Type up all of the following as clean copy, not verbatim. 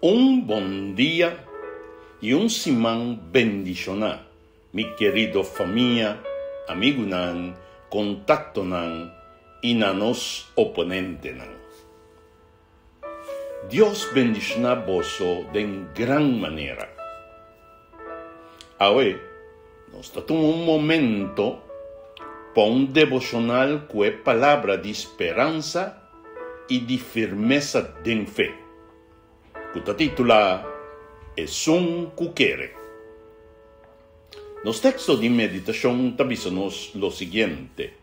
Un bon dia i un siman bendishoná, mi kerido famia, amigunan, kontaktonan i na nos oponentenan. Dios bendishoná boso den gran manera. Awe nos ta tuma un momento pa un deboshonal ku e palabra di speransa i di firmesa den fe, ku ta titulá Esun ku Kere. Nos teksto di meditashon ta bisa nos lo siguiente,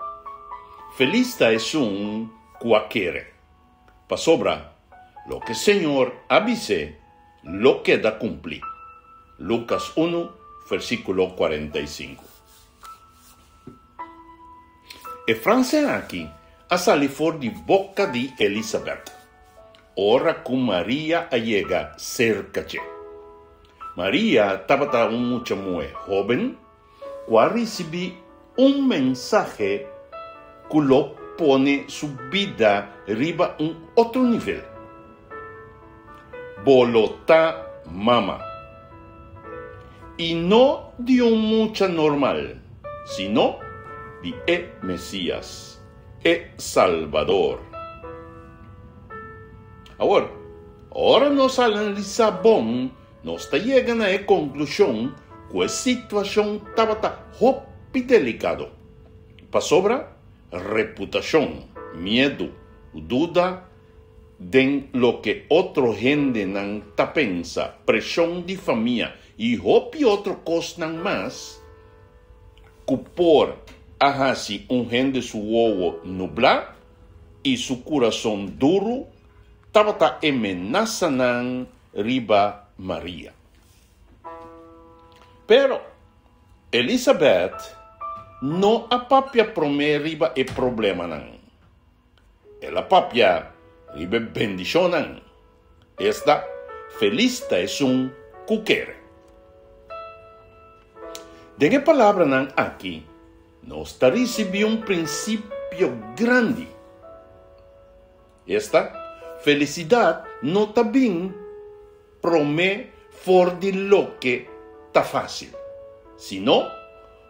Felis ta esun ku a kere, pasobra loke Señor a bis'é lo keda kumplí. Lukas unu, versíkulo 45. E frase aki a sali for di boka di Elisabet, ora ku Maria a yega serka dje. Maria tabata un mucha muhé hóben ku a risibí un mensahe ku lo pone su bida riba un otro nivel. Bo lo ta mama. I no di un mucha normal, sino di e Mesías, e Salbador. Awor, ora nos analisá bon, nos ta yega na e konklushon ku e situashon tabata hopi delikado. Pasobra reputashon, miedu, duda den loke otro hendenan ta pensa, preshon di famia i hopi otro kosnan mas ku por a hasi un hende su wowo nublá i su kurason duru, tabata e menasanan riba Maria. Pero Elisabet no a papia promé riba e problemanan. El a papia riba e bendishonnan, esta, felis ta esun ku kere. Den e palabranan aki nos ta risibí un prinsipio grandi, esta, felisidat no ta bin promé for di loke ta fásil, sino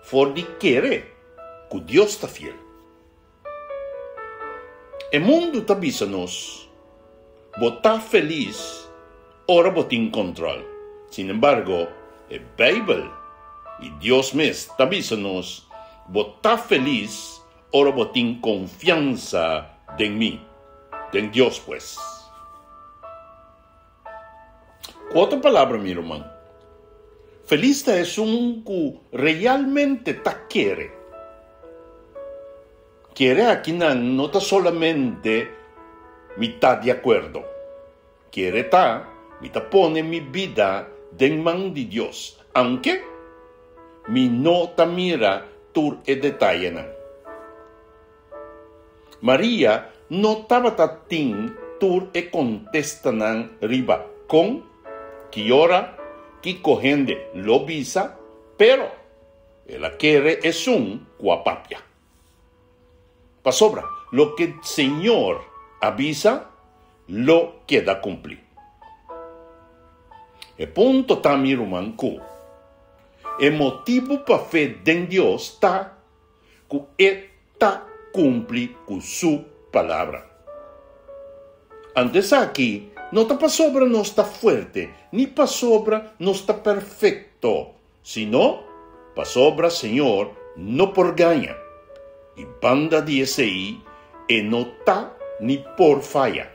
for di kere ku Dios ta fiel. E mundu ta bisa nos, Bo ta felis ora bo tin kòntròl. Sin embargo, e Beibel i Dios mes ta bisa nos, Bo ta felis ora bo tin konfiansa den mi, den Dios pues. Ku otro palabra, mi ruman, felis ta esun ku realmente ta kere. Kere akinan no ta solamente mi ta di akuerdo. Kere ta mi ta pone mi bida den man di Dios, aunke mi no ta mira tur e detayenan. Maria no tabata tin tur e kontestanan riba kon, ki ora, kiko hende lo bisa, pero el a kere esun ku a papia. Pasobra loke Señor a bisa lo keda kumplí. E punto ta, mi ruman, ku e motibu pa fe den Dios ta ku e ta kumpli ku su palabra. Anto esaki no ta pasobra nos ta fuerte ni pasobra nos ta perfekto, sino pasobra Señor no por gaña, i banda di esei e no ta ni por faya.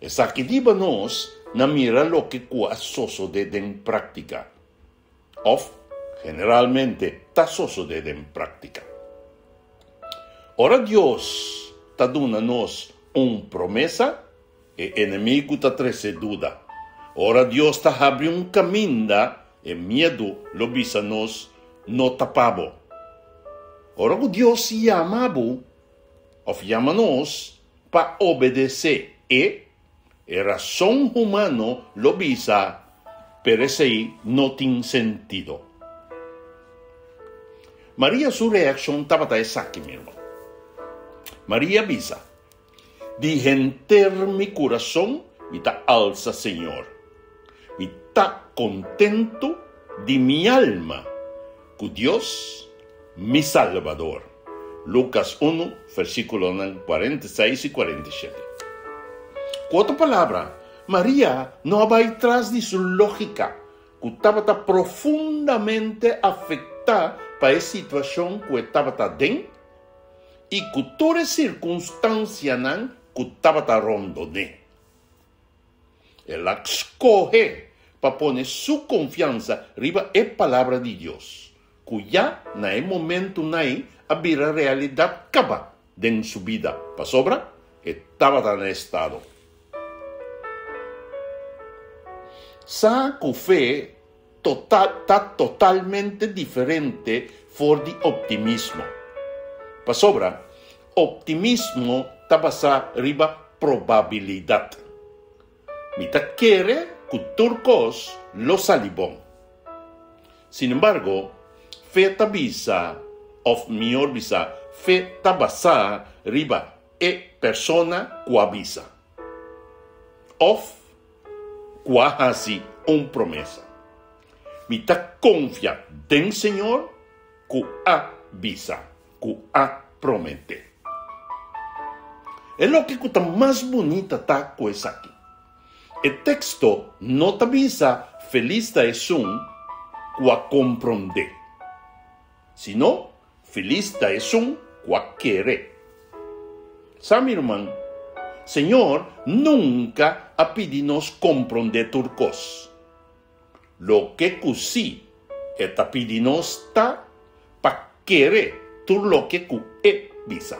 Esaki diba nos na mira loke ku a sosodé den práktika. Òf generalmente ta sosodé den práktika. Ora Dios ta duna nos un promesa, e enemigu ta trese duda. Ora Dios ta habri un kaminda, e miedu lo bisa nos, No ta pa bo. Ora ku Dios yama bo òf yama nos pa obedesé e, E rason humano lo bisa, pero esei no tin sentido. Maria su reakshon tabata esaki mismo. Maria bisa, Di henter mi kurason Mi ta alsa Señor. Mi ta kontentu di mi alma ku Dios, mi Salbador. Lukas unu, versíkulonan 46 i 47. Ku otro palabra, Maria no a bai tras di su lógika, ku tabata profundamente afektá pa e situashon ku e tabata aden i ku tur e sirkunstansianan ku tabata rondon'é. El a skohe pa pone su konfiansa riba e Palabra di Dios, ku ya na e momentunan ei a bira realidat kaba den su bida, pasobra e tabata na estado. Sa ku fe total ta totalmente diferente for di optimismo. Pasobra optimismo ta basá riba probabilidat. Mi ta kere ku tur kos lo sali bon. Sinembargo, fe ta bisa, òf mihor bisa, fe ta basá riba e persona ku a bisa. Òf ku a hasi un promesa. Mi ta konfia den Señor ku a bisa, ku a prometé. E loke ku ta mas bunita ta ku esaki, e teksto no ta bisa felis ta esun ku a komprondé, sino Felis ta esun ku a kere. Sa mi ruman, Señor nunka a pidi nos komprondé tur kos. Loke ku sí E ta pidi nos ta pa kere tur loke ku E bisa.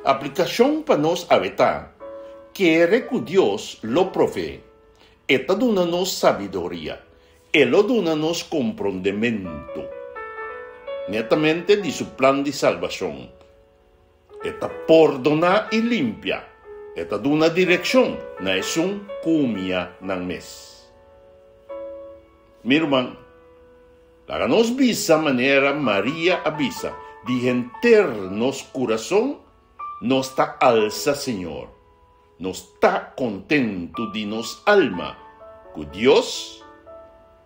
Aplikashon pa nos awe ta, kere ku Dios lo provee. E ta duna nos sabiduria. E lo duna nos komprondementu netamente di su plan di salbashon. E ta pordoná i limpia. E ta duna direkshon na esun ku humia nan mes. Mi ruman, laga nos bisa manera Maria a bisa, di henter nos kurason nos ta alsa Señor. Nos ta kontentu di nos alma ku Dios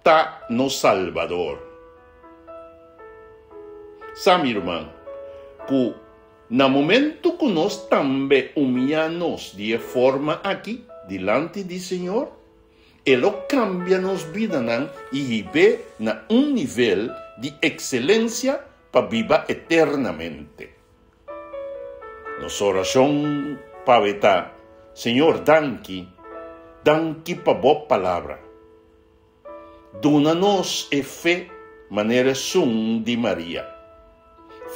ta nos Salbador. Sa, mi ruman, ku na momentu ku nos tambe umiyá nos di e forma aki dilanti di Señor, E lo kambia nos bidanan i hib'é na un nivel di ekselensia pa biba eternamente. Nos orashon pa e ta, Señor danki, danki pa bo palabra. Duna nos e fe manera esun di Maria,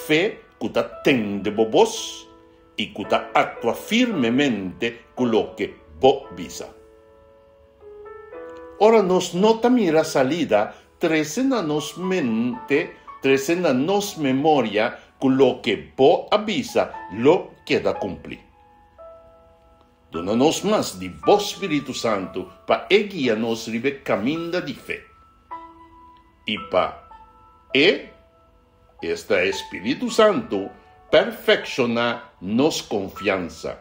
fe ku ta tende bo bos i ku ta aktua firmemente ku loke bo bisa. Ora nos no ta mira salida, trese na nos mente, trese na nos memoria ku loke bo a bisa lo keda kumpli. Duna nos mas di bo spiritu santu pa e guia nos riba e kaminda di fe i pa e, esta e spiritu santu, perfekshoná nos konfiansa.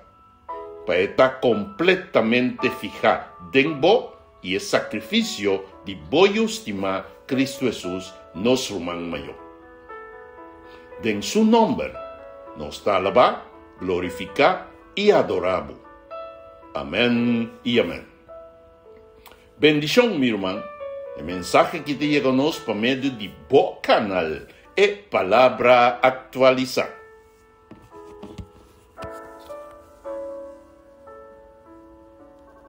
Pa e ta kompletamente fihá den bo i e sakrifisio di bo Yu stimá, Kristu Hesus, nos Ruman Mayó. Den Su nòmber nos ta alabá, glorifiká i adorá bo. Amèn i amèn. Bendishon, mi ruman. E mensahe ki ta yega nos pa medio di bo kanal, E Palabra Aktualisá.